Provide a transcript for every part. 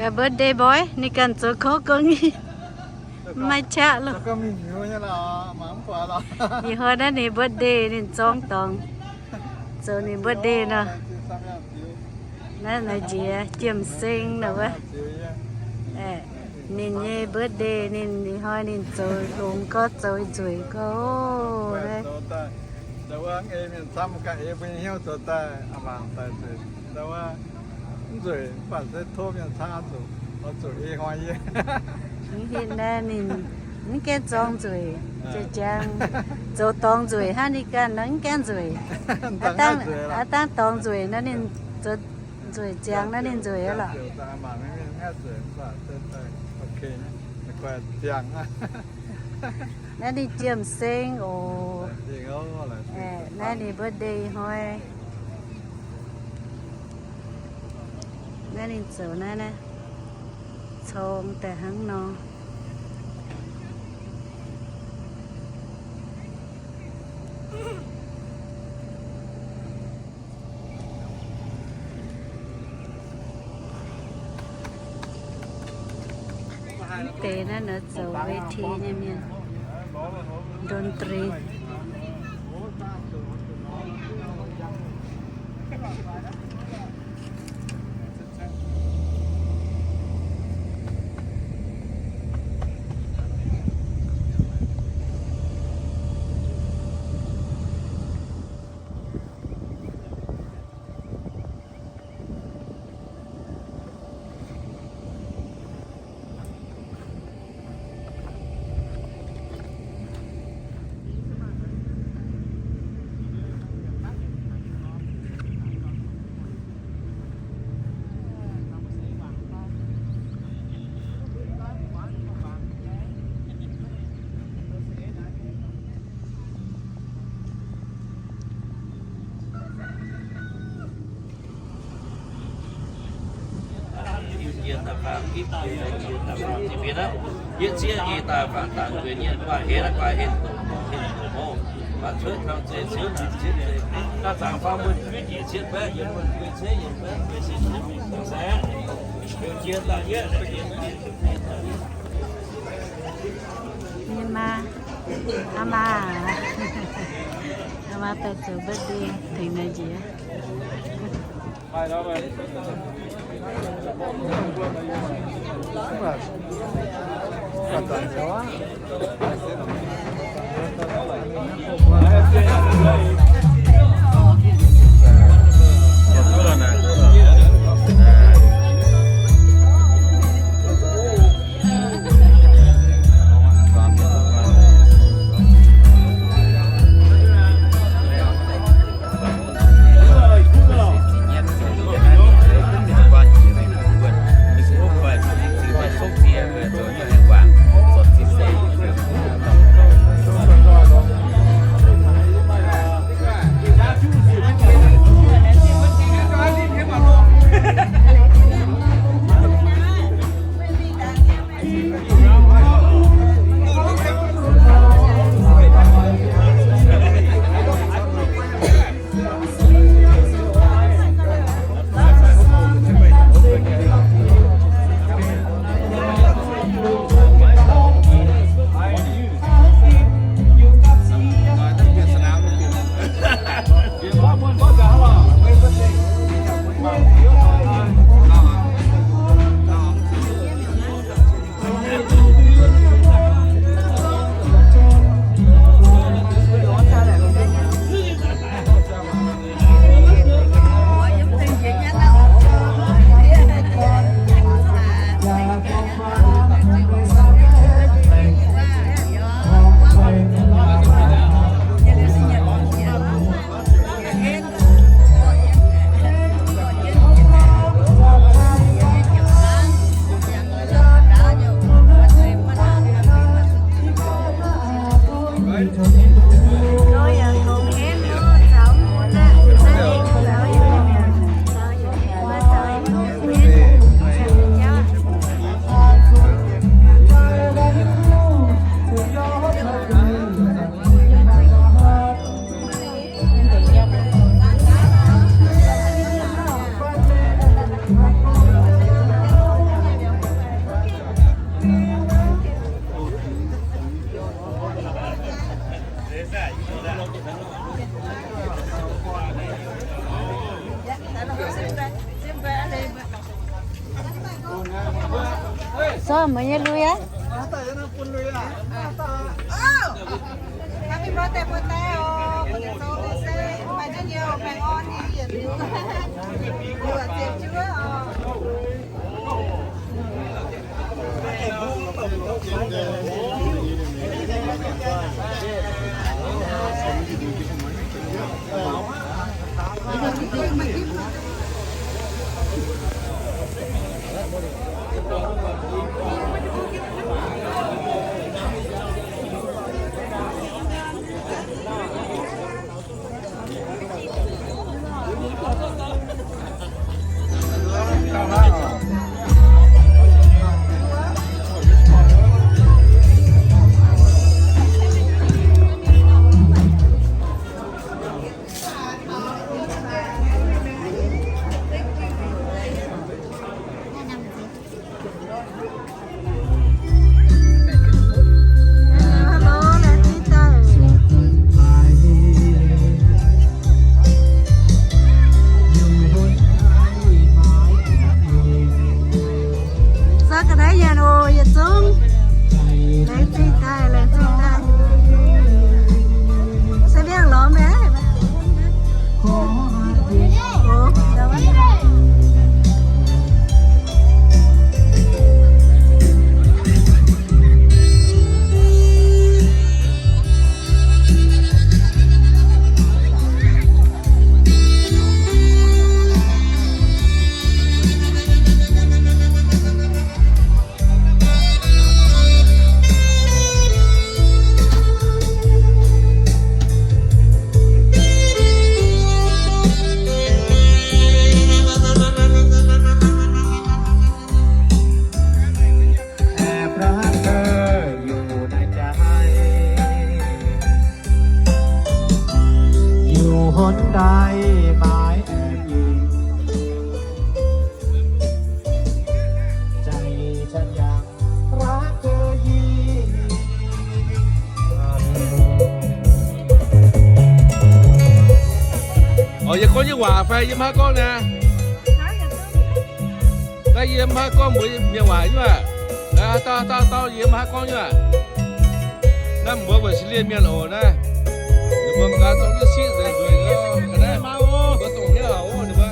Birthday boy, ninh ganh zoux kouv gong nyei, maiv qaqv loh. Ih hnoi naaiv ninh birthday, ninh zorng dorngx, zoux ninh birthday nor. Naaiv naaiv njiec Jiem Seng nor wuov. Ninh nyei birthday, ninh ih hnoi ninh zoux longx gorx, zoux nzueic gorx. Mv nzueic, mv baac se tov mienh camv zuqc, oix zuqc ei hnoi yie. Mv hitv naaiv ninh mv gaengh zorng nzueic, jiex jangx zoux dorngx nzueic hnangv ninh ganh nor mv gaengh nzueic. Aav dangh dorngx nzueic nor ninh zoux nzueic, ziangx naaiv ninh nzueic aqv lorqc. Naaiv ninh Jiem Seng oc. Naaiv ninh birthday hnoi. Naaiv ninh zoux naaiv naaiv, corng daaih hnangv nor. Mv deix naaiv nor zoux เวที nyei mienh, ดนตรี. Yietc zieqv ih daaih faanh dangc nzueic nyei, guaax henv guaax henv, henv doqc hov, baac cuotv taux zeix ciouv naanc ciouv zeix, daaih zaangc faam mbuo juiv njiec cietv baeqv, yietc mbuo guei ceix yietc baeqv guei ceix cietv mingh dangh saengv, heuc jiex daaih yietv. Ninh maa, aa maa, aa maa daaih zoux birthday tengx naaiv njiec. Gorngv meih nyei lui aqv. Happy birthday bun daaih oc. Bun ninh zoux liuz se maaih nyaanh youh baengh orn nyei yietc liuz. Liuz ziepc juov oc. Zorqv ga'naaiv nyanc oc, yietc zungv. Laengz zingh daaih, laengz zingh daaih. Se mbiaangx lorz maiv? Oc, yie gorngv nyei waac fai yie maiv gorngv naaic? Naaiv yie maiv gorngv mbuox mienh waac nyei aqv. Dau, dau, dau, yie maiv gorngv nyei aqv. Naaiv mbuo Wesley mienh oc naaiv. Ninh mbuo gaax zorng duqv siqv nzengc nzueic nor, ga'naaiv mbuo dongh hnyouv oc, ninh mbuo.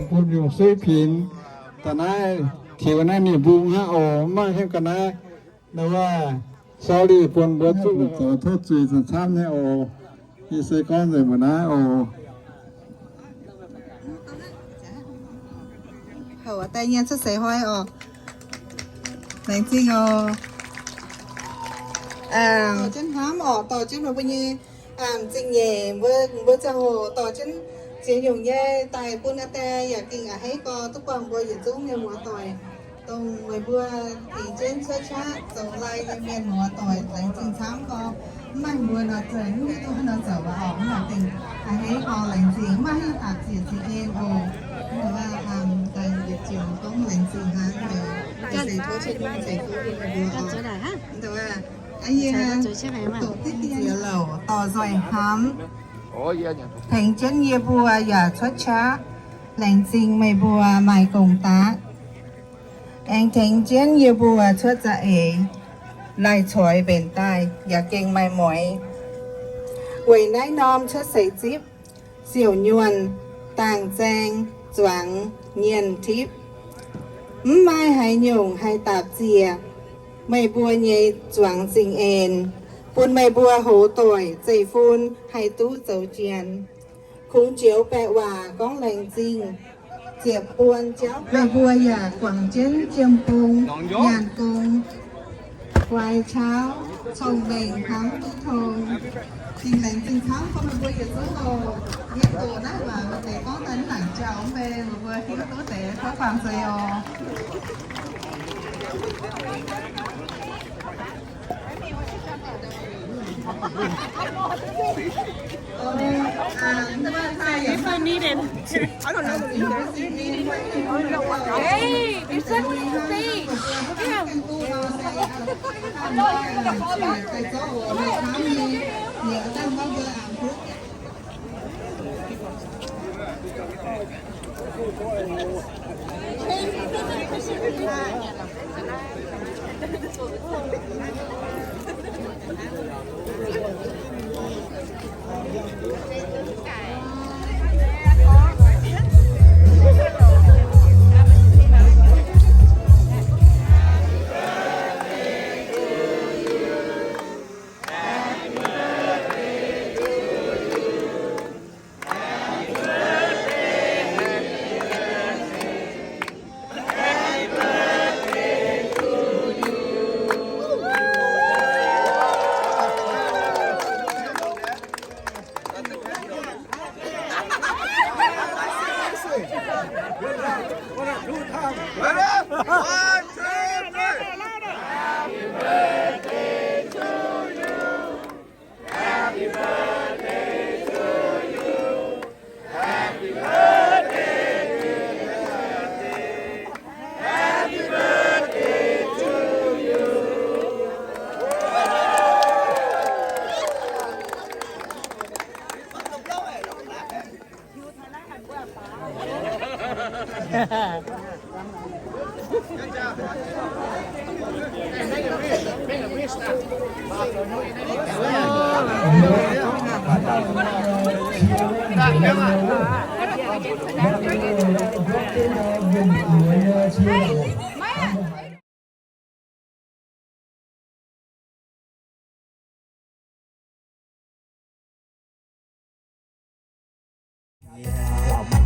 Bun yungh suiv pinx, da'naaiv tiux naaiv ninh mbung hnangv oc, mv maaih hnyouv ga'naaiv. Nor wuov, sorry bun mbuo zuqc zoux tov zuiz camv nyei oc. Yie se gorngv nzengc mbuo naaiv oc. Houc daaih nyei cuotv seix hnoi oc. Laengz zingh oc. Dorh jienv hnamv oc, dorh jienv mbuo nyei zingh nyeic, mbuo, mbuo ziangh hoc dorh jienv ziex nyungc nyei daaih bun aa die yaac gengh a'hneiv gorx duqv buangh mbuo yietc zungv mienh muoz-doic, dongh meih mbuo tengx jienv cuotv qaqv zoux lai nyei mienh muoz-doic. Laengz zingh camv gorx. Mv maaih mbuo nor zoux, mv hiuv duqv nor zoux oc. Mv baac dingc a'hneiv gorx laengz zingh, mv maaih haaix dauh ziec zingh en oc. Mv baac daaih yietc joux gorngv laengz zingh hnangv. Se tov Tin-Hungh ceix fuqv bun meih mbuo oc. Yie doqc ziex louc dorh nzoih hnamv, tengx jienv yie mbuo yaac cuotv qaqv. Laengz zingh meih mbuo maaih gong-daqv, aengx tengx jienv yie mbuo cuotv za'eix, laih coix mbenc daaih yaac gengh maaih mueiz. Weic naaiv norm cuotv seix zipv, siouc nyuonh, dangh zaeng, zuangx, nyienh tipv, mv maaih haaix nyungc haih daapc ziec meih mbuo nyei zuangx zingh en, bun meih mbuo hoz doic zeiv-fun haih duqv zoux jienx. Kungx joux baeqc waac gorngv laengz zingh, ziepc buon jauv meih mbuo yaac guangc jienv jiem bung, nyanc gong, guai qauv, cong-mengh hnamv duqv tong. Zingh laengz zingh camv bun meih mbuo yietc zungv oc. Yie doqc naaiv waac maaih deix gorngv daaih mv nangc jauv mv bei, meih mbuo hiuv duqv deix tov baamh zeiz oc. Hey, it's seven oh eight. Damn.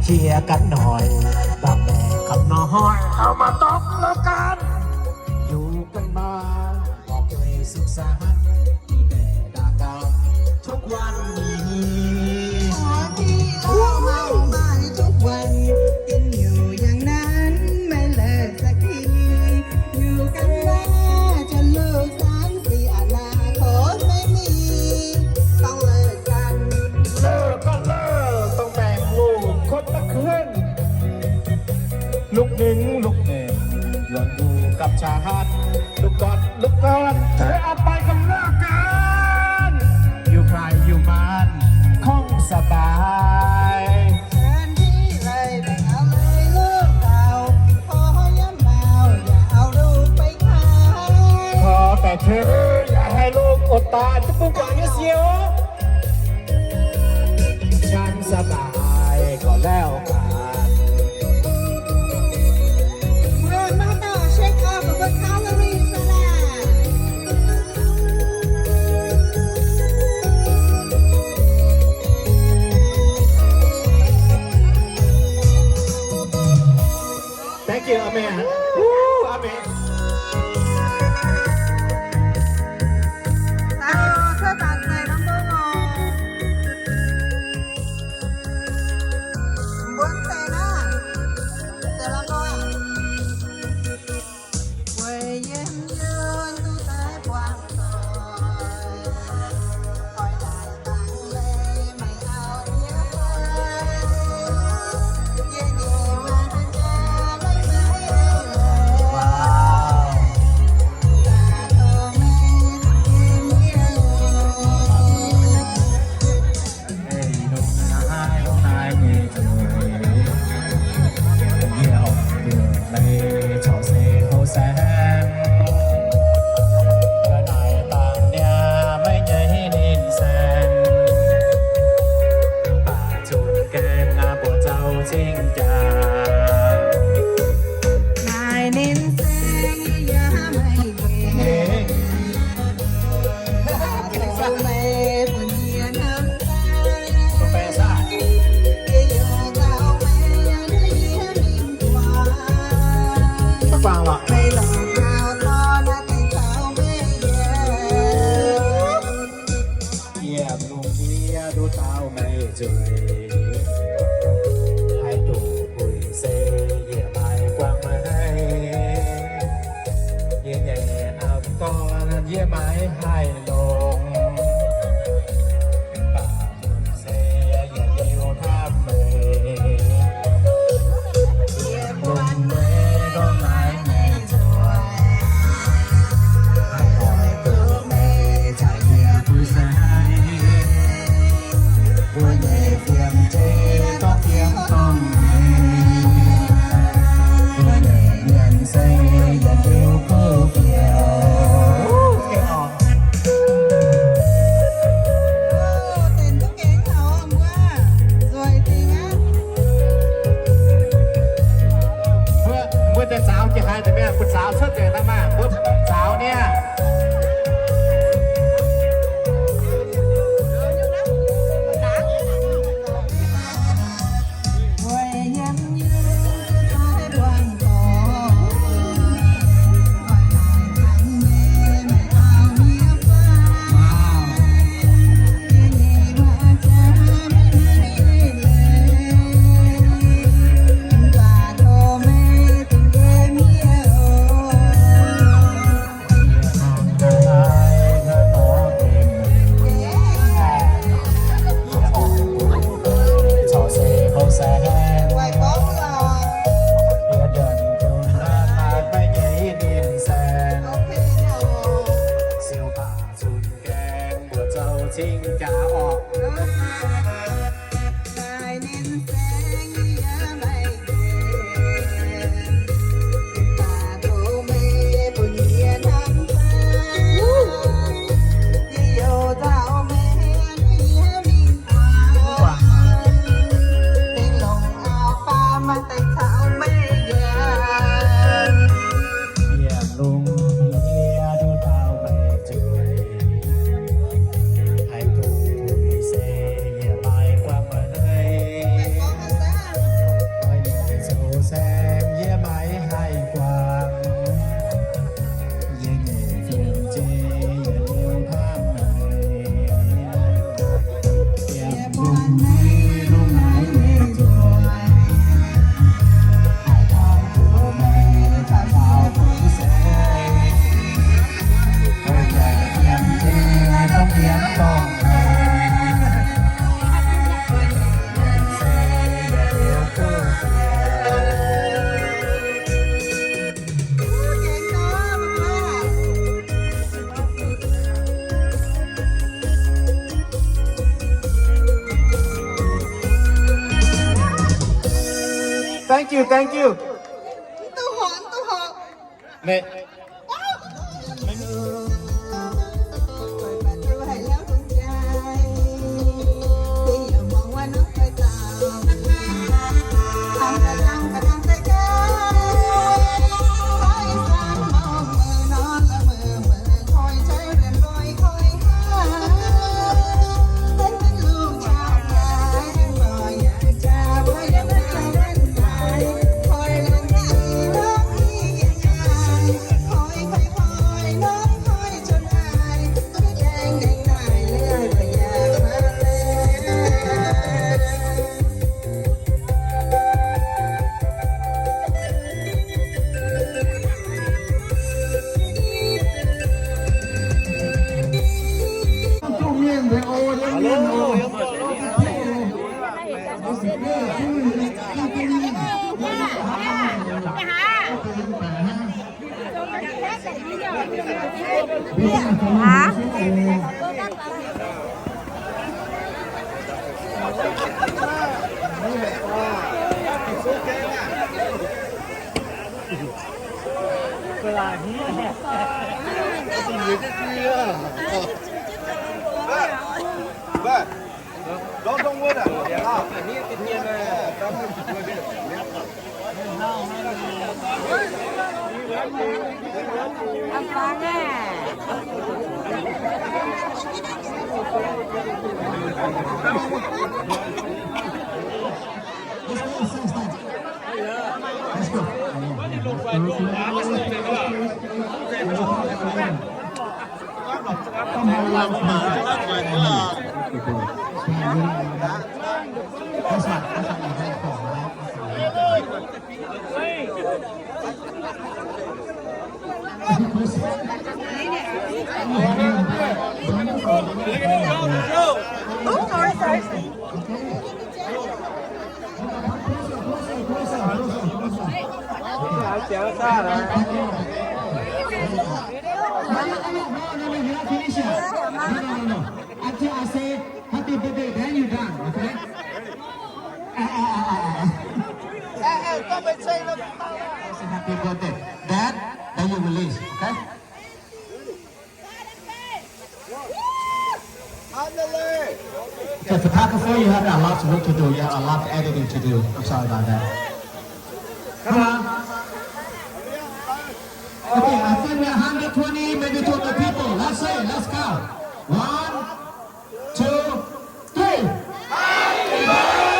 Qiex ganh hnoi, baamh maengx ganh hnoi, auv maaih dorngx la'ganh, hiuv ganh maah, mbuo zuqc suqv saax, da'gaux duqv guanh nyei. อยู่กันมาจนลูกสามสี่ อนาคตไม่มี ต้องเลิกกัน เลิกก็เลิก ต้องแบ่งลูกคนละครึ่ง ลูกหนึ่ง ลูกหนึ่ง อยู่กับฉัน ลูกก่อน ลูกก่อน เธอเอาไปก็เลิกกัน อยู่ใครอยู่มัน คงสบาย แทนที่เลยไม่เอาเลยลูกเรา ขอให้อย่าเมา อย่าเอาลูกไปขาย ขอแต่เธออย่าให้ลูกอดตาย จะปลูกหวานเสียว ฉันสบายก็แล้วกัน Grandmother, check out the calories for that. Thank you, Amen. Woo, Amen. Thank you, các bạn, thầy Nam Đô. Bốn thầy đó. Thầy Nam Đô à? Yiem lungh ndiev nduov dauh meih nzueic, haih duqv puix se yie maiv guangc meih. Yie nyei a'gorn yie maiv haih longx, mv baac se yie liuz hnamv meih. Yie buatc meih gorngv maiv nyei nzueic, haih oix duqv meih caux yie buix sai. Thank you, thank you. Until I say happy birthday, then you done, okay? Say happy birthday, then, then you release, okay? The photographer, you have a lot of work to do. You have a lot of editing to do. I'm sorry about that. Come on. Okay, I think we're hundred twenty, maybe two hundred people. Let's say, let's go. One, two, three. Happy birthday!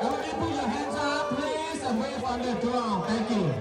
Everybody put your hands up, please, and wave on the drum. Thank you.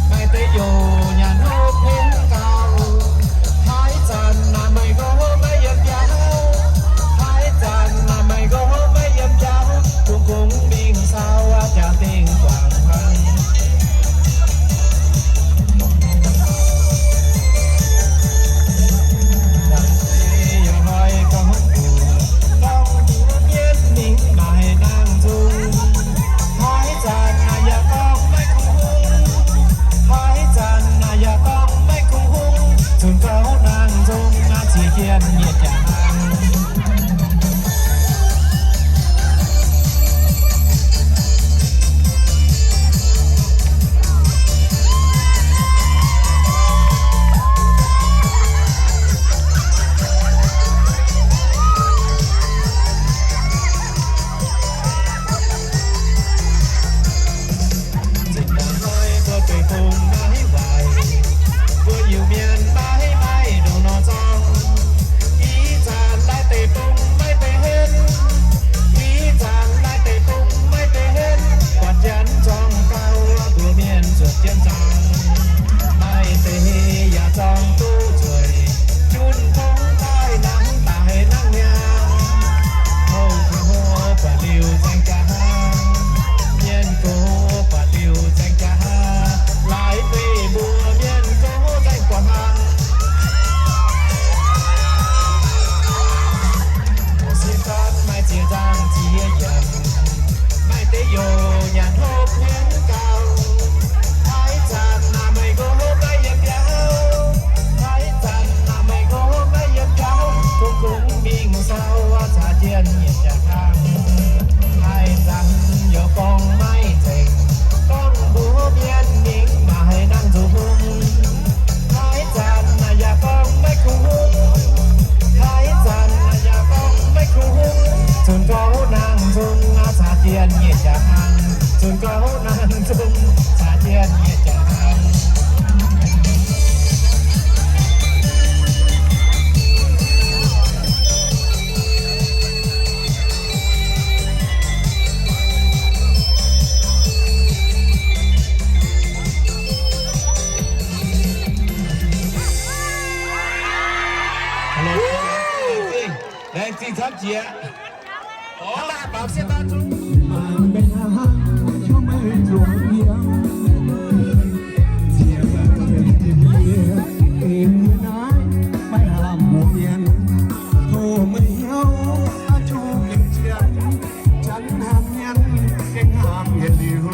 Maaih deix youc nyanc hopv henv gauh. Haaix zanc naaic meih nqox maiv yiem biauv. Haaix zanc naaic meih nqox maiv yiem biauv, kungx kungx mingh saau jaax dingh guangc hlang. Yaac hnoi gorngv mbuox, gorngv mbuox mienh mingh maaih nangh nzung. Haaix zanc naaic yaac gorngv maiv kungx hungh. Haaix zanc naaic yaac gorngv maiv kungx hungh. Zunc gouv nangh nzung naaiv ziex jienv nyietc jaax hlang. Zinh ndaangc hnoi mbuo deic-bung maiv waaic, mbuo Iu-Mienh maiv maaih ndongc nor zorng. Ih zanc naaiv deic-bung maiv deix henv. Ih zanc naaiv deic-bung maiv deix henv. Buatc janx zorng gauh, mbuo mienh zuotc jienv zaangc. Maaih deix yaac zorng duqv nzueic. Junh tongv daaih nangv daaih nangv niaa. Houv kouv buatc liuz nzaeng jaax hnangv. Mienh gox buatc liuz nzaeng jaax hnangv. Laaix deix mbuo mienh gox nzaeng buatc hnangv. Sieqv zanc maaih ziex nzangc ziex yiemc. Maaih deix youc nyanc hopv henv gauh. Haaix zanc naaic meih nqox maiv yiem biauv. Haaix zanc naaic meih nqox maiv yiem biauv, kungx kungx mingh saau caux jienv nyietc jaax hlang. Haaix zanc youc gorngv maiv nzengc, gorngv mbuox mienh mingh maaih nangh nzung. Haaix zanc naaic yaac gorngv maiv kungx hungh. Haaix zanc naaic yaac gorngv maiv kungx hungh. Zunc gouv nangh nzung caux jienv nyietc jaax hlang. Zunc gouv nangh nzung caux jienv nyietc jaax hlang. Laengz zingh camv jiex. Mangc mbenc hlang hlang, yiem meih zuangx yiem. Ziex baeqv ziepc nyeic, eix mbuo naaiv maiv haamh mbuox mienh. Tov meih hnyouv aqv, zungv gengh zien, janx haamh mienh gengh haamh yietc liuz.